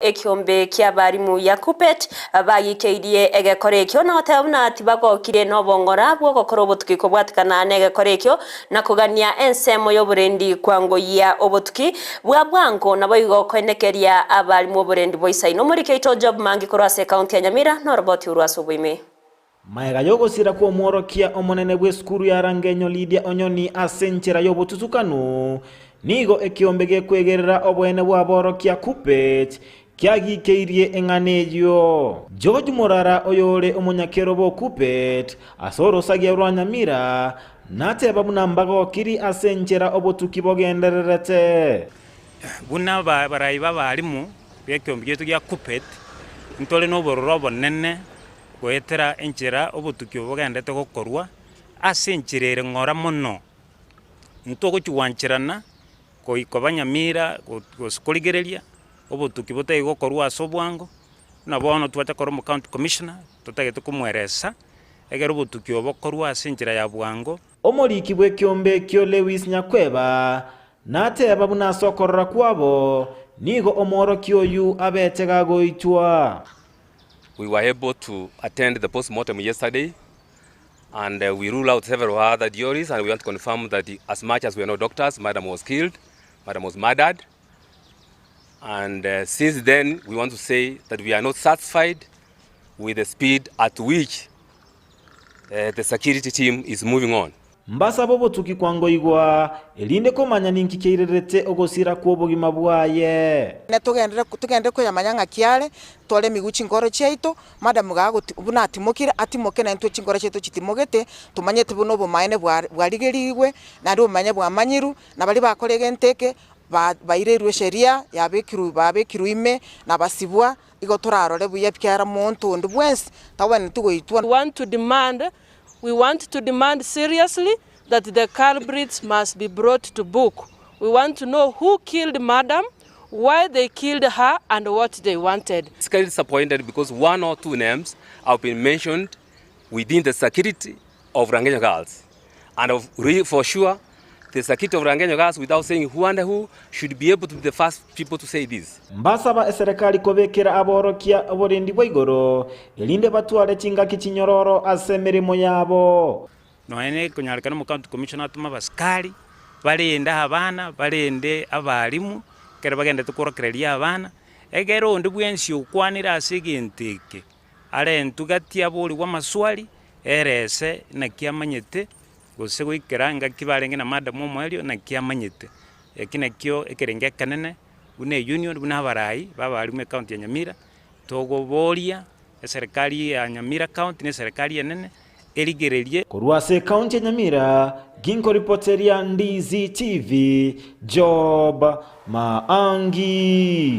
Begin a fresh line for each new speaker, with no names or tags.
Ekiombe ki'abarimu ya Kuppet bagikeirie egekora ekio na goteba buna tibagokire nobong'ora bw'ogokora obotuki kobwatikana negekora ekio na kogania ensemo y'oborendi kwangoyia obotuki bwa bwango naboigo koenekeria abarimu oborendi boisaine. Omoriki oito Job Mangi korwa ase ekaunti ya Nyamira noroboti orwo ase oboime.
Magega y'ogosira kw'omworokia omonene bw'esukuru ya Rangenyo Lydia Onyoni ase enchera y'obotutukanu, nigo ekeombe gekwegerera oboene bw'aborokia Kuppet kiagikeirie eng'ana eyio. George Morara oyore omonyakerobo o Kuppet ase orosagia rwa Nyamira nateba buna mbagokiri ase enchera obotuki bogendererete.
Buna abarai b'abalimu b'ekeombe giaito gia Kuppet, ntore nobororo obonene Goetera enchera obotuki obo bogenderete gokorwa ase enchera ere ng'ora mono, ntogochia gwancherana koba nyamira gose korigereria obotuki botari gokorwa ase obwango, buna bono twacha korwa omo county commissioner totagete komoeresa, ekero obotuki obo bokorwa ase enchera ya bwango.
Omoriki bw'ekeombe ekio Lewis Nyakweba nateba buna ase okorora kwabo nigo omworokia oyio abete gagoitwa.
We were able to attend the postmortem yesterday and we rule out several other theories and we want to confirm that as much as we are not doctors, madam was killed, madam was murdered and since then we want to say that we are not satisfied with the speed at which the security team is moving on.
Mbasabe obotuki kwangoigwa, erinde komanya ninki kiairerete ogosira kw'obogima bwaye.
Ne togenderere togenderere koyamanya ng'aki are, tore emigwe chinkoro chiaito, madam iga agoti buna atimokire, atimoke naintwe chinkoro chiaito chitimogete, tomanyete buna obomaene bwa bwarigerigwe, naende obomaene bwamanyirwe, na baria bakora egento eke, ba bairerwe esheria yabekirwe babekirwe ime, na basibwa, Igo torarore buya ekiagera monto onde bwensi tagwenereti goitwa.
We want to demand, we want to demand seriously that the culprits must be brought to book. We want to know who killed madam, why they killed her and what they wanted.
Basically disappointed because one or two names have been mentioned within the security of Rangenyo Girls and of for sure the security of Rangenyo Girls without saying who and who should be able to be the first people to say this.
Mbasaba eserekari kobekera aborokia oborendi bwa igoro, erinde batware chingaki chinyororo ase emeremo yabo.
Nonya nekonyarekana omocounty commissioner atome abasikari, barende abana, barende abalimu, ekero bagenderete kworokereria abana, ekero onde bwensi okwanire ase egento eke, Arentwe gati aborigwe amaswali, ere ese naki amanyete, gose goikera engaki barenge na madam omoerio naki amanyete. Eki nakio ekerengo ekenene buna eunion buna abarai ba abalimu ecounty ya Nyamira, togoboria eserekari ya Nyamira county na eserekari enene erigererie.
Korwa ase ekaunti ya Nyamira, ginkoripoteria Ndizi TV, Job Maangi.